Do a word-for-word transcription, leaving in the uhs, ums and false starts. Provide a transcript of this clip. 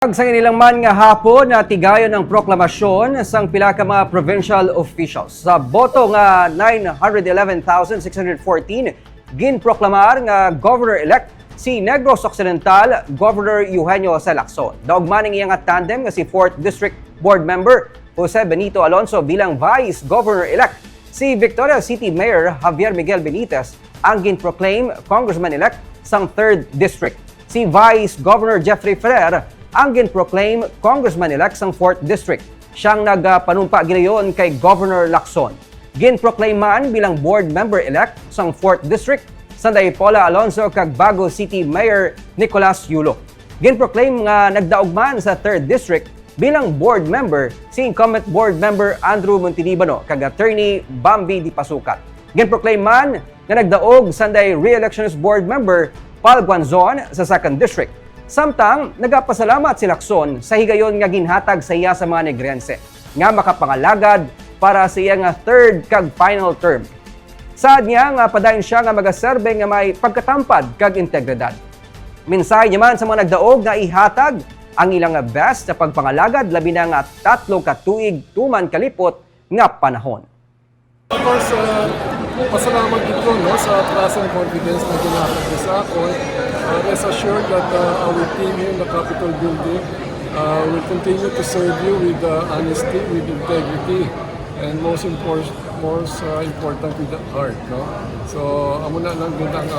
Kag sa inilang man nga hapon, natigayon ang proklamasyon sang pila ka mga provincial officials. Sa boto nga nine hundred eleven thousand six hundred fourteen, ginproklamar nga Governor-elect si Negros Occidental Governor Eugenio Jose Lacson. Daog man ang iya nga tandem nga si Fourth District Board Member Jose Benito Alonso bilang Vice Governor-elect. Si Victoria City Mayor Javier Miguel Benitez ang ginproclaim Congressman-elect sang Third District. Si Vice Governor Jeffrey Ferrer ang ginproclaim Congressman-elect sang Fourth District. Siyang nagapanumpa gilayon kay Governor Lacson. Ginproclaim man bilang Board Member-elect sang Fourth District Sanday Paula Alonso kag Bago City Mayor Nicolas Yulo. Ginproclaim nga nagdaog man sa Third District bilang Board Member si incumbent Board Member Andrew Montelibano kag Attorney Bambi Dipasukat. Ginproclaim man nga nagdaog Sanday Re-electionist Board Member Paul Guanzon sa Second District. Samtang nagapasalamat si Lacson sa higayon nga ginhatag sa iya sa mga Negrense nga makapangalagad para sa iya nga third kag final term. Saad niya nga padayon siya nga magaserbe nga may pagkatampad kag integridad. Mensahe niya man sa mga nagdaog nga ihatag ang ilang best sa pagpangalagad, labi na nga tatlo ka tuig tuman kalipot nga panahon. Of course, uh, pasalamat gid ko, no, sa trust and confidence na ginatag niyo sa akon. Uh, rest assured that uh, our team here in the Capitol Building uh, will continue to serve you with uh, honesty, with integrity, and most important, most uh, important with the heart, no? So, amo na lang gid ang